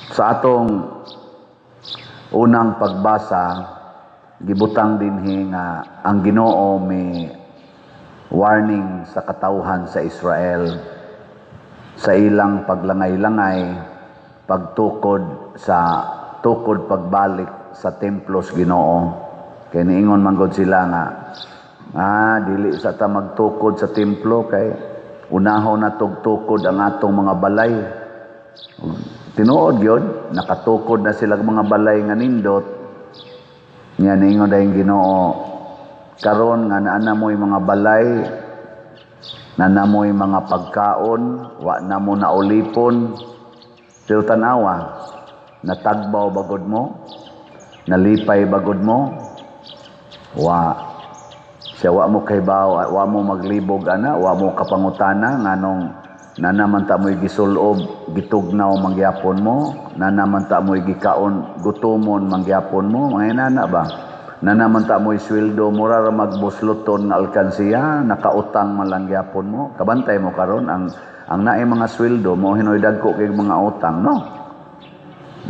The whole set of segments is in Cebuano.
Sa atong unang pagbasa, gibutang dinhi nga ang Ginoo may warning sa katawhan sa Israel sa ilang paglangay-langay, pagtukod sa tukod pagbalik sa templo sa Ginoo. Kay niingon man gud sila nga dili sa ta magtukod sa templo kay unahon na tukod ang atong mga balay. Tinuod gyud, nakatukod na sila mga balay nga nindot. Nya niingon dayong Ginoo, karon nga naa na mo'y mga balay, naa mo'y mga pagkaon, wa na mo naulipon. Pero tanawa, natagbaw ba gud mo? Nalipay ba gud mo? Wa. Siya wa mo kahibaw, wa mo maglibog ana, wa mo kapangutana nganong naa naman ta mo'y gisulob, gitugnaw mangyapon mo, naa naman ta mo'y gikaon, gutomon mangyapon mo, mga inana ba? Naa naman ta mo'y sweldo, mura ra magbusloton nga alkansiya, nakautang man lang gyapon mo. Kabantay mo karon ang naay mga sweldo mo hinoy dagko kay mga utang, no?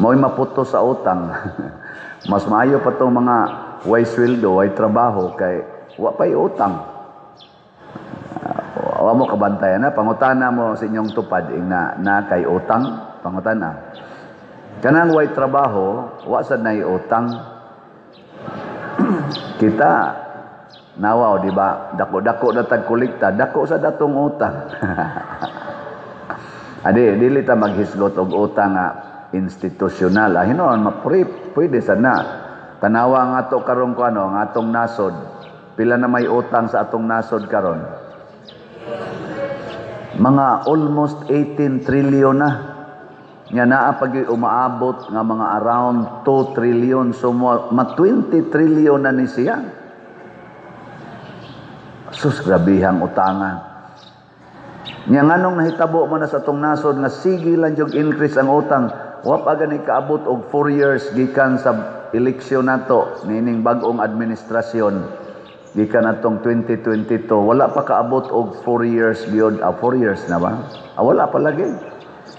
Mo'y maputo sa utang. Mas maayo pa tong mga way sweldo, way trabaho kay wa pa'y utang. Wa mo kabantayan na, pangutana mo sa inyong tupad ing na kay utang, pangutana. Kanang way trabaho, wa sad nay utang. Kita nawa, di ba? Dako-dako na tag kolekta, dako sa datong utang. Adi dili ta maghisgot og utang nga institusyonal. Ah, hinuon mapuri pwede sad na. Tanawa nga ato karon ko ano, ang atong nasod. Pila na may utang sa atong nasod karon? Mga almost 18 trillion na. Nya naa pag umaabot nga mga around 2 trillion, so ma 20 trillion na ni siya. Sus, grabihang utanga. Nya nganong nahitabo man na sa atong nasod nga sige lang jud increase ang utang, wa pa gani kaabot og 4 years gikan sa eleksyon nato niining bag-ong administrasyon gikan atong 2022, wala pa kaabot og 4 years gyud. 4 years na ba? Wala pa lagi,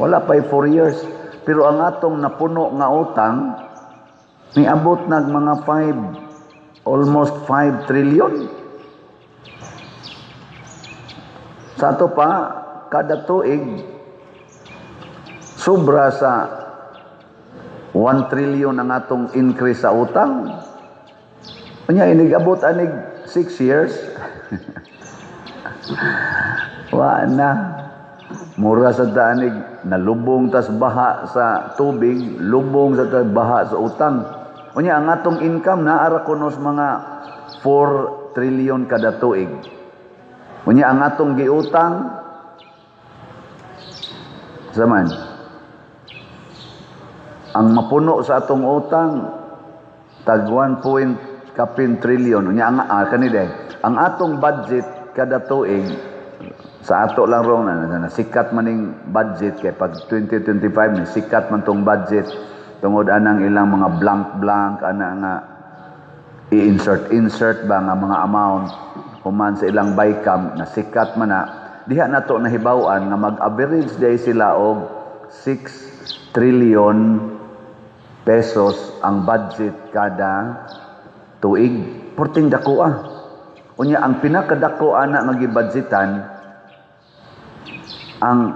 wala pa 4 years, pero ang atong napuno nga utang niabot nag mga 5, almost 5 trillion. Sa ato pa, kada tuig sobra sa 1 trillion ang atong increase sa utang. Unya inig-abot anig 6 years. Wa na. Mura sa daanig nalubong tas baha sa tubig, lubong sa tas baha sa utang. Unya ang atong income naara kunos mga 4 trillion kada tuig. Unya ang atong giutang zaman ang mapuno sa atong utang tag 1 point kapin trillion. Unya ang kani day, ang atong budget kada tuig sa ato lang ron na sikat maning budget kay pag 2025 ni sikat man tong budget tungod anang ilang mga blank blank ana nga i-insert insert ba nga mga amount human sa ilang bycam na sikat man na diha nato nahibaw-an nga mag-average day sila og 6 trillion pesos ang budget kada tuig. Porting dako ah. Unya ang pinakadako ana nga gibudgetan ang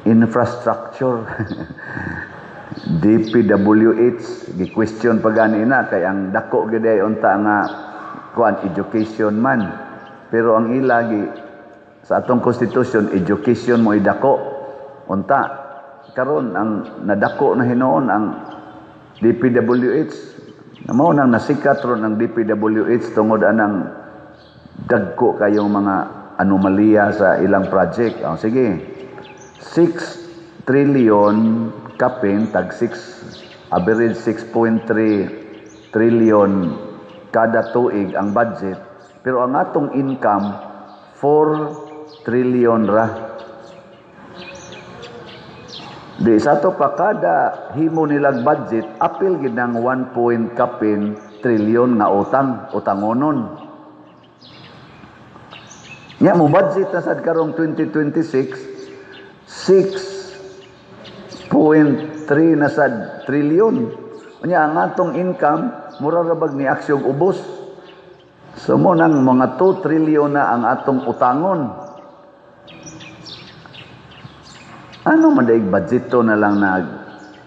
infrastructure, DPWH. Gi-question pa gani na kay ang dako gyud ay unta nga kuan education man, pero ang ila gi sa atong constitution, education mo idako. Unta karon ang nadako na hinuon ang DPWH na mao nang nasikat ron ang DPWH tungod anang dagko kayong mga anomalya sa ilang project. Oh, sige. 6 trillion kapin, tag 6, average 6.3 trillion kada tuig ang budget. Pero ang atong income 4 trillion ra. Di sa ato pa kada himo nilang budget, apil gid ng 1 point kapin trillion nga utang, utangonon. Nya mo budget na sad karong 2026, 6.3 6.3 na sa trilyon. Unya ang atong income mura ra bag ni aksyong ubos. So mo nang mga 2 trilyon na ang atong utangon. Ano man daig budgeto na lang nag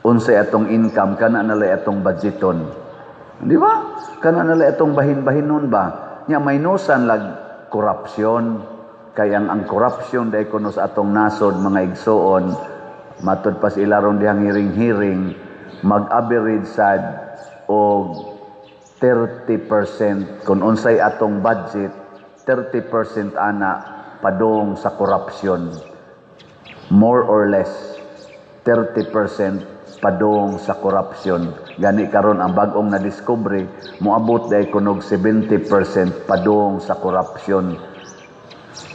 unsay atong income, kana na lang atong budgeton. Di ba? Kana na lang atong bahin-bahinon ba? Nya minusan lag korupsyon. Kay ang korupsyon dai kuno sa atong nasod, mga igsuon, matud pa sa ilarong dihang hiring-hiring, mag-average sad og 30% kung unsay atong budget, 30% ana padung sa korupsyon. More or less 30% padung sa korupsyon. Gani karon ang bag-ong na-discover, moabot dai kunog 70% padung sa korupsyon.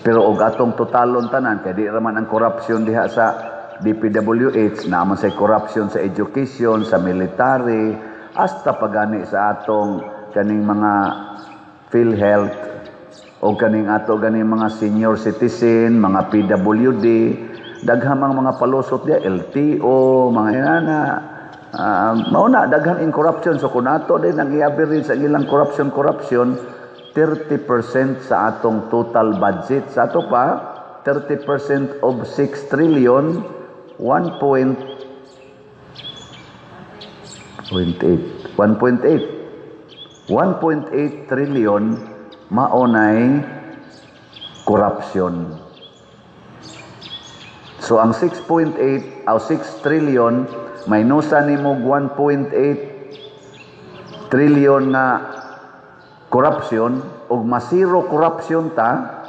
Pero og atong totalon tanan, kay di raman ang korupsyon diha sa DPWH, naa man say corruption sa education, sa military, hasta pagani sa atong kaning mga PhilHealth o kaning ato ganing mga senior citizen, mga PWD, daghan mang mga palusot diha, LTO, mga inana. Mao na daghan in corruption. So kung ato din ang i-average ang ilang corruption corruption, 30% sa atong total budget. Sa ato pa, 30% of 6 trillion, 1.8, 1.8 1.8 trillion maonay corruption. So ang 6.8 o 6 trillion minusa nimo 1.8 trillion na corruption, ug masiro corruption ta,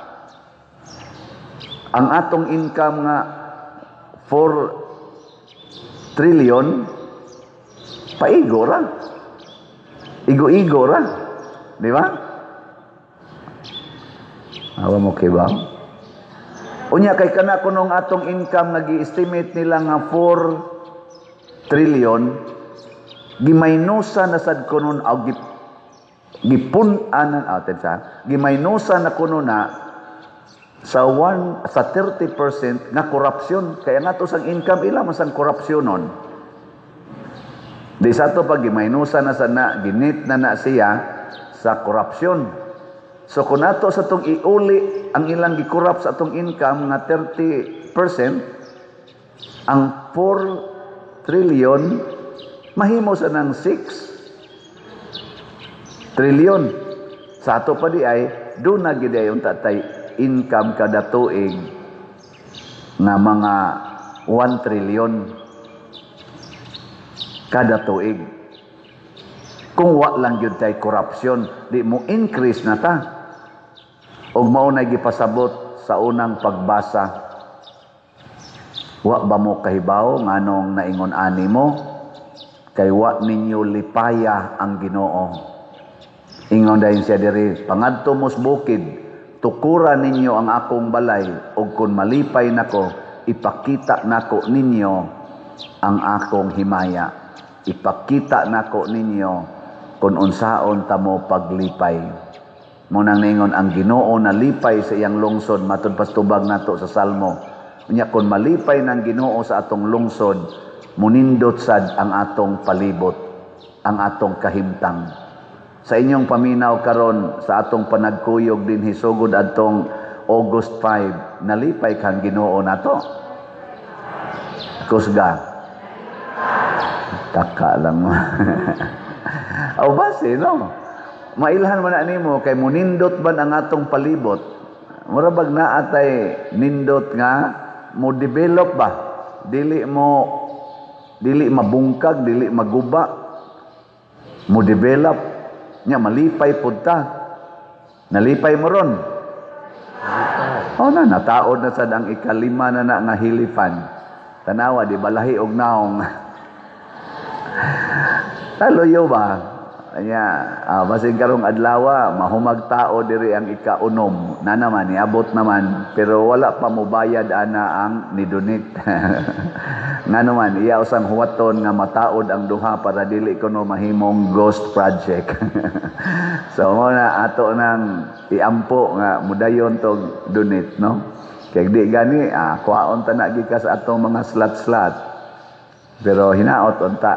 ang atong income nga 4 trillion paigo ra. Igo-igo ra. Di ba? Awa mo kay ba? Unya kay kana kunong atong income nagi-estimate nila nga 4 trillion, gimaynusa na sad kunon o gipun-anan atin sa gimaynusa na kuno na sa 1 sa 30% nga corruption, kaya nga to sang income ila man sang corruption nun. Di sa to pag gimaynusa na sa na ginit na na siya sa corruption. So kung nato sa tong iuli ang ilang gi-corrupt sa atong income nga 30%, ang 4 trillion mahimo sa nang 6 trillion. Sa ato pa di ay doon na gid ay unta tay income kada tuig nga mga 1 trillion kada tuig. Kung wa lang gyud tay corruption, di mo increase na ta. Og mao na gipasabot sa unang pagbasa. Wa ba mo kahibaw nganong naingon ani mo? Kay wa ninyo lipaya ang Ginoo. Ingon dayon siya diri, "Pangadto mos bukid, tukura ninyo ang akong balay, ug kun malipay nako, ipakita nako ninyo ang akong himaya. Ipakita nako ninyo kung unsaon tamo paglipay." Munang ningon ang Ginoo nalipay sa iyang lungsod, matud pas tubag nato sa Salmo. Unya kun malipay ng Ginoo sa atong lungsod, munindot sad ang atong palibot, ang atong kahimtang. Sa inyong paminaw karon sa atong panagkuyog din hisugod adtong August 5, nalipay kang Ginoo nato? Kusga. Taka lang mo. O base, no? Mailhan man na nimo kay munindot ban ang atong palibot. Mura bag naa tay nindot nga mo develop ba? Dili mo dili mabungkag, dili maguba. Mo develop nya malipay pud ta. Nalipay mo ron? Oh na nataod na sad ang ikalima na na nga hilifan. Tanawa di balahi og naong. Taluyo ba? Anya, basin karong adlawa mahumag tao diri ang ikaunom. Na naman niabot naman, pero wala pa mobayad ana ang nidonate. Nga naman iya usang huwaton nga mataod ang duha para dili kuno mahimong ghost project. So mo na ato nang iampo nga mudayon tog donate, no. Kay di gani kuhaon ta na gikas atong mga slot-slot. Pero hinaot unta.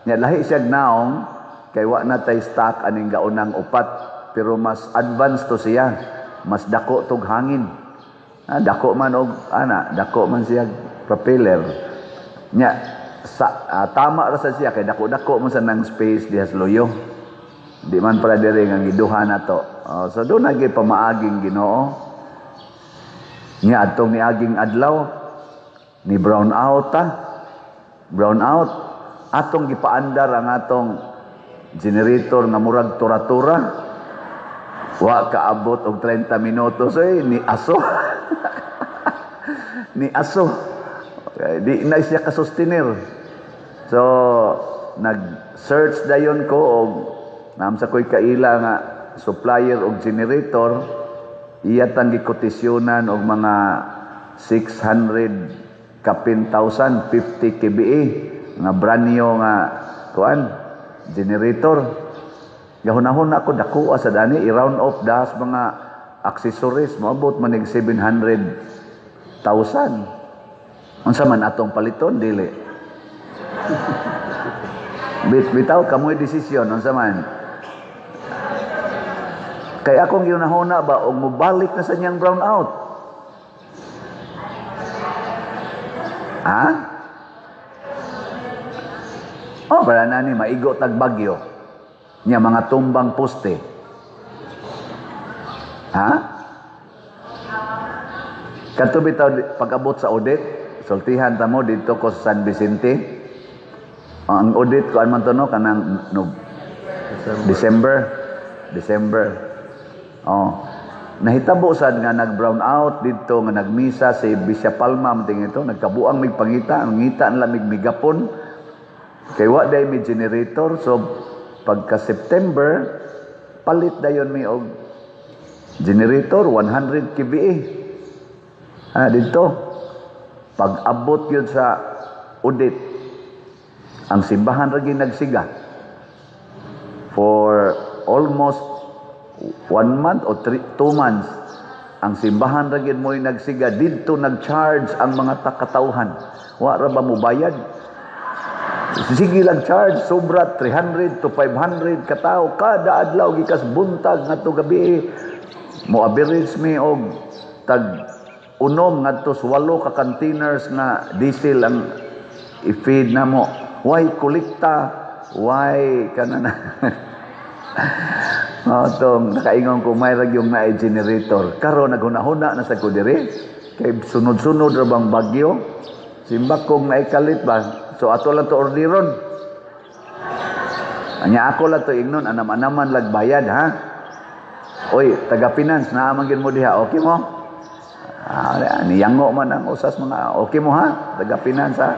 Nya lahi siya naong kay wa na tay stock aning gaunang upat, pero mas advanced to siya. Mas dako tog hangin. Ah, dako man og ana, dako man siya propeller. Nya sa tama ra sa siya kay dako-dako man sa nang space diha sa luyo. Di man para diri nga giduha na to. Oh, so doon nagi pamaaging Ginoo. Nya adtong niaging adlaw ni brown out ta. Brown out. Atong gipaandar ang atong generator nga murag tura-tura. Wa kaabot og 30 minutos eh, ni aso. Ni aso. Okay, di na siya kasustenir. So, nag-search dayon ko og naam sa ko'y kaila nga supplier og generator, iya tang gikotisyonan og mga 600 kapin thousand, 50 kVA nga brand new nga kuan generator. Gahunahon ako, dako sa dani, i-round off das mga accessories, moabot manig 700,000. Unsa man atong paliton, dili? Bitaw kamoy desisyon, unsa man? Kay akong gihunahuna ba og mobalik na sa niyang brown out. Ha? Oh, para na ni maigo tag bagyo. Nya mga tumbang poste. Ha? Kadto bitaw pag-abot sa audit, sultihan ta mo didto ko sa San Vicente. Ang audit ko man to, no, kanang no, December. December. Oh. Nahitabo sad nga nag brown out didto nga nagmisa si Bishop Palma man ito, nagkabuang mig pangita, ang ngita nila mig migapon. Kay wa day may generator, so pagka September palit dayon mi og generator 100 kVA. Ah, didto. Pag abot yun sa audit, ang simbahan ra nagsiga for almost one month o 3, 2 months. Ang simbahan ra gyud mo'y nagsiga didto, nag-charge ang mga takatawhan. Wa ra ba mobayad? Sige lang charge, sobra 300 to 500 katao kada adlaw gikas buntag ngadto gabi. Mo average mi og tag unom ngadto sa walo ka containers nga diesel ang i-feed na mo. Why kolekta? Why kana na? Oh, tong nakaingon ko may ra yung naay generator. Karon naghuna-huna na sa ko diri kay sunod-sunod ra bang bagyo. Simbak kong naikalit ba. So ato lang to orderon. Anya ako lang to ingnon, anam-anaman lag bayad, ha. Oy, taga finance naa man gyud mo diha, okay mo? Ah, niyango man ang usas mga okay mo, ha? Taga finance, ha.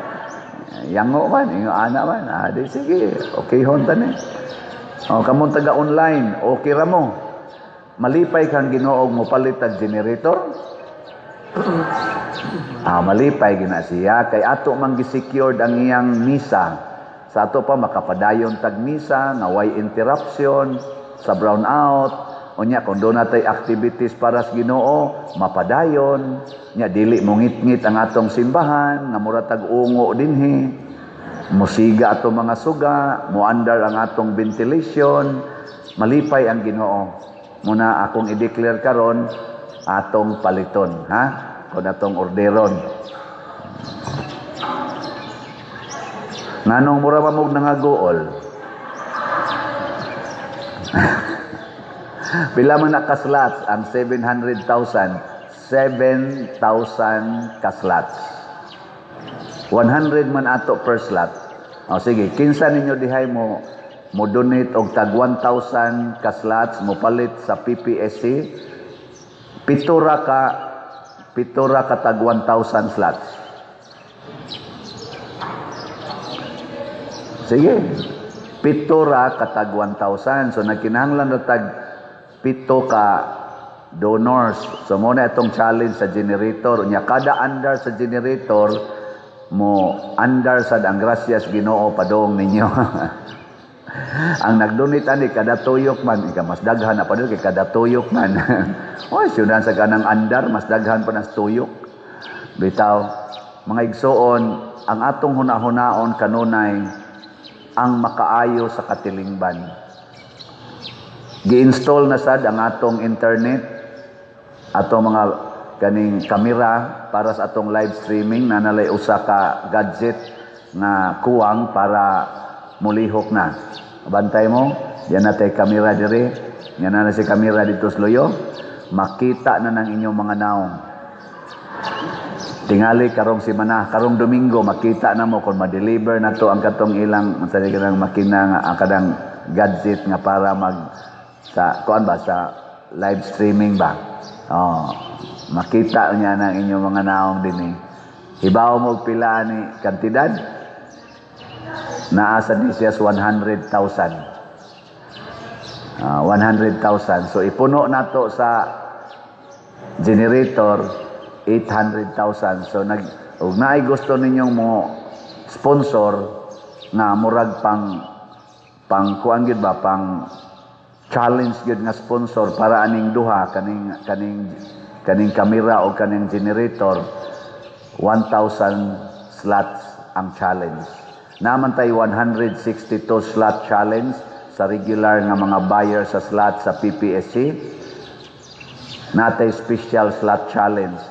Yango man, ingo ana man. Ah, di sige, okay hon tani. Oh, kamong taga online, okay ra mo. Malipay kang Ginoo mo palit og generator? Ah, malipay gina siya kay ato man gisecured ang iyang misa. Sa ato pa makapadayon tag misa nga way interruption sa brown out. Unya kung doon natay activities para sa Ginoo, mapadayon. Nya dili mo ngit-ngit ang atong simbahan nga mura tag ungo dinhi. Musiga ato mga suga, moandar ang atong ventilation, malipay ang Ginoo. Muna akong i-declare karon atong paliton, ha? Kung atong orderon. Nganong mura man mog nangaguol? Pila man nakaslots ang 700,000? 7,000 kaslots. 100 man ato per slot. O sige, kinsa ninyo dihay mo mo donate og tag 1,000 kaslots mo palit sa PPSC? Pito ra ka tag 1,000 slots. Sige. Pito ra ka tag 1,000. So nagkinahanglan ra tag pito ka donors. So mo na itong challenge sa generator. Nya kada andar sa generator mo andar sad ang grasyas Ginoo padong ninyo. Ang nagdonate ani kada tuyok man, ika mas daghan na pa kay kada tuyok man. Oy, syunan sa kanang andar mas daghan pa nas tuyok. Bitaw, mga igsoon, ang atong hunahunaon kanunay ang makaayo sa katilingban. Gi-install na sad ang atong internet, atong mga kaning kamera para sa atong live streaming na nalay usa ka gadget nga kuwang para mulihok na. Bantay mo, yan na tay kamera dire, yan na na si kamera dito sa luyo, makita na ng inyong mga naong. Tingali karong simana, karong Domingo, makita na mo kung ma-deliver na to ang katong ilang sa kanang makina nga ang kadang gadget nga para mag sa kuan ba, sa live streaming ba. Oh, makita niya ng inyong mga naong dinhi. Hibaw mo pila ni kantidad? Naa sa ni siya 100,000. 100,000. So ipuno nato sa generator 800,000. So nag ug naay gusto ninyong mo sponsor nga murag pang pang kuan gyud ba, pang challenge gyud nga sponsor para aning duha, kaning kamera o kaning generator, 1,000 slots ang challenge. Naman tay 162 slot challenge sa regular nga mga buyer sa slot sa PPSC. Natay special slot challenge,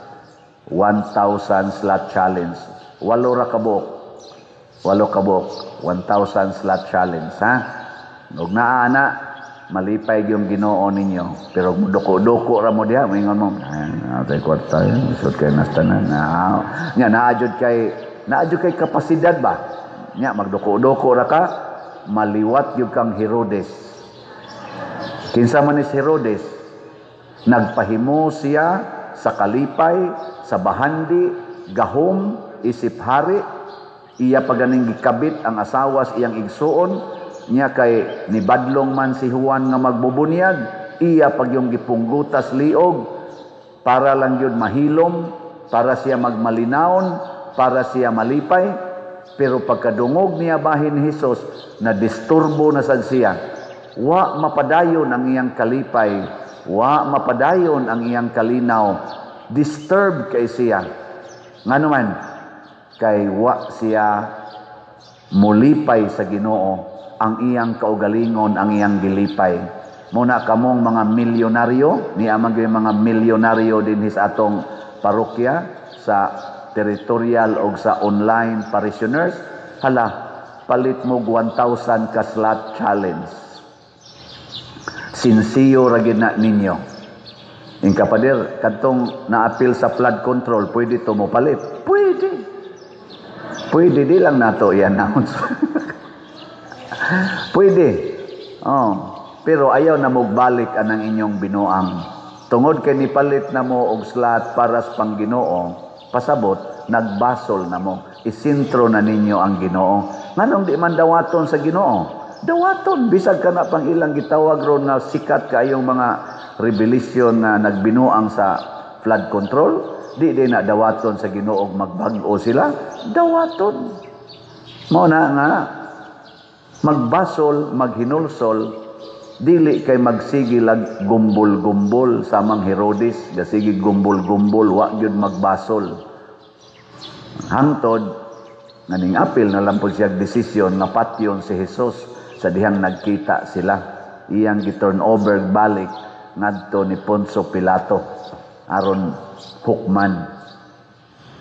1,000 slot challenge. Walo ra kabuok. Walo kabuok, 1,000 slot challenge, ha? Ug naa na, malipay yung Ginoo ninyo. Pero duko-duko ra mo diha, moingon mo, "Ay, atay kwarta yun, isod kay nastanan." Na, nya naa jud kay kapasidad ba? Nya magduko-duko ra ka, maliwat gyud kang Herodes. Kinsa man ni si Herodes? Nagpahimo siya sa kalipay, sa bahandi, gahom, isip hari, iya paganing gikabit ang asawa sa iyang igsuon, niya kay nibadlong man si Juan nga magbubunyag, iya pag yung gipunggutas liog, para lang yun mahilom, para siya magmalinawon, para siya malipay, pero pagkadungog niya bahin ni Jesus, na disturbo na sad siya. Wa mapadayon ang iyang kalipay, wa mapadayon ang iyang kalinaw, disturb kay siya. Ngano man, kay wa siya mulipay sa Ginoo, ang iyang kaugalingon ang iyang gilipay. Muna kamong mga milyonaryo, ni amang gyud mga milyonaryo dinhi sa atong parokya, sa territorial o sa online parishioners, hala, palit mo 1,000 ka slot challenge. Sinsiyo ra gyud na ninyo. Ing kapader, kadtong naapil sa flood control, pwede to mo palit? Pwede. Pwede, di lang nato i-announce. Pwede. Oh, pero ayaw na mogbalik anang inyong binuang. Tungod kay nipalit na mo og slot para sa pangginoo, pasabot, nagbasol na mo. Isintro na ninyo ang Ginoo. Nganong di man dawaton sa Ginoo? Dawaton bisag kana pang ilang gitawag ron nga sikat kaayong mga revelation na nagbinuang sa flood control, di din na dawaton sa Ginoo magbag-o sila, dawaton. Mao na nga magbasol, maghinulsol, dili kay magsige lag gumbol-gumbol samang Herodes, gasige gumbol-gumbol, wa gyud magbasol. Hangtod nganing apil na lang po siya desisyon nga patyon si Jesus sa dihang nagkita sila. Iyang gi-turn over balik ngadto ni Poncio Pilato aron hukman.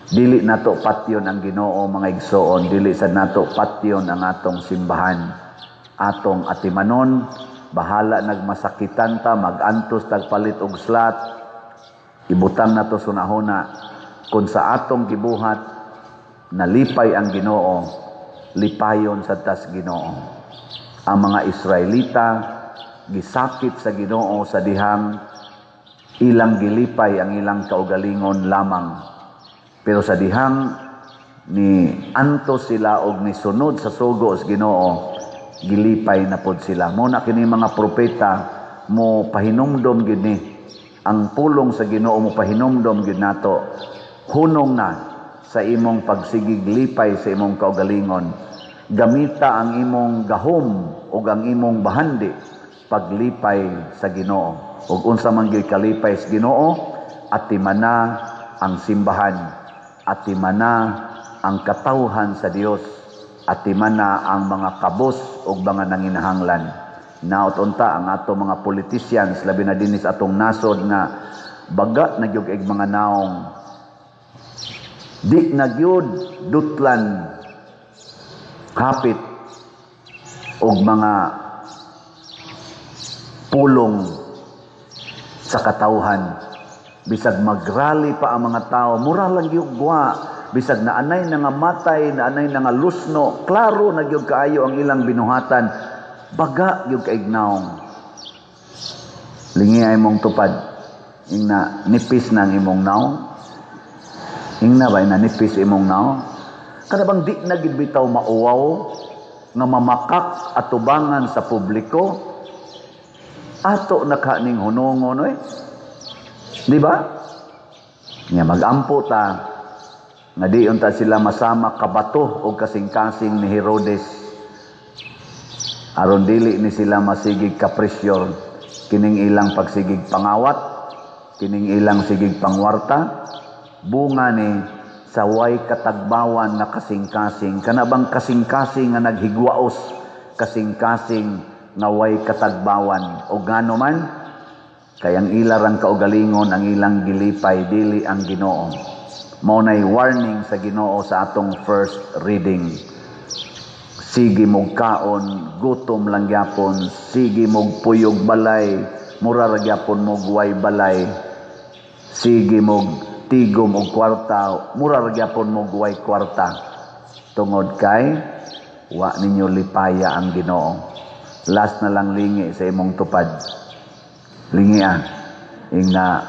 Dili nato patyon ang Ginoo, mga igsoon, dili sa nato patyon ang atong simbahan. Atong atimanon, bahala nagmasakitan ta, magantos tagpalit og slot, ibutang nato sunahuna kung sa atong gibuhat nalipay ang Ginoo, lipayon sa tas Ginoo. Ang mga Israelita gisakit sa Ginoo sa dihang ilang gilipay ang ilang kaugalingon lamang. Pero sa dihang ni antos sila og ni sunod sa sugo sa Ginoo, gilipay na pod sila. Mo na kini mga propeta mo pahinumdom gid ni ang pulong sa Ginoo mo pahinumdom gid nato. Hunong na sa imong pagsigig lipay sa imong kaugalingon. Gamita ang imong gahom ug ang imong bahandi paglipay sa Ginoo. Ug unsa man gyud kalipay sa Ginoo, atimana ang simbahan, atimana ang katawhan sa Dios, atiman na ang mga kabos ug mga nanginahanglan. Naot unta ang ato mga politicians, labi na dinhi sa atong nasod, nga baga na gyud ig mga naong, di na gyud dutlan hapit og mga pulong sa katawhan. Bisag magrally pa ang mga tao, mura lang gyud gwa. Bisag naanay na nga matay, naanay na nga lusno, klaro na gyud kaayo ang ilang binuhatan, baga gyud kaig naong. Lingi ay imong tupad, ingna nipis na ang imong naong. Ingna ba, ingna nipis imong naong? Kana bang di na gid bitaw mauwaw nga mamakak atubangan sa publiko? Ato na ka ning hunongon oy. Di ba? Nya magampo ta nga di unta sila masama kabato o kasing-kasing ni Herodes, aron dili ni sila masigig ka-pressure kining ilang pagsigig pangawat, kining ilang sigig pangwarta. Bunga ni sa way katagbawan nga kasing-kasing, kana bang kasing-kasing nga naghigwaos, kasing-kasing nga way katagbawan. O ngano man kay ang ila rang kaugalingon ang ilang gilipay, dili ang Ginoo. Mao nay warning sa Ginoo sa atong first reading. Sige mog kaon, gutom lang gyapon. Sige mog puyog balay, mura ra gyapon mog way balay. Sige mog tigom og kwarta, mura ra gyapon mog way kwarta, tungod kay wa ninyo lipaya ang Ginoo. Last na lang, lingi sa imong tupad. Lingi ah. Ingna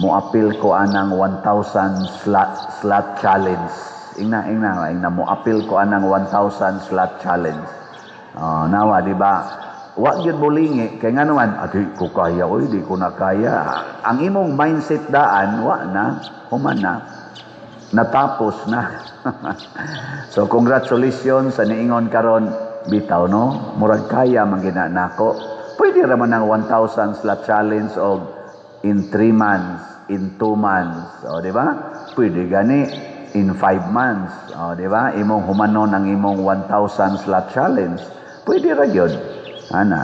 moapil ko anang 1,000 slot challenge. Ingna, ingna, ingna moapil ko anang 1,000 slot challenge. Oh, nawa, di ba? Wa gyud mo lingi kay ngano man, "Ah, di ko kaya oy, di ko na kaya." Ang imong mindset daan wa na, human na. Natapos na. So congratulations sa niingon karon, "Bitaw no, murag kaya man gina nako." Pwede ra man ang 1,000 slot challenge og in 3 months, in 2 months, o di ba? Pwede gani in 5 months, o di ba? Imong humanon ang imong 1,000 slot challenge. Pwede ra gyud. Ana.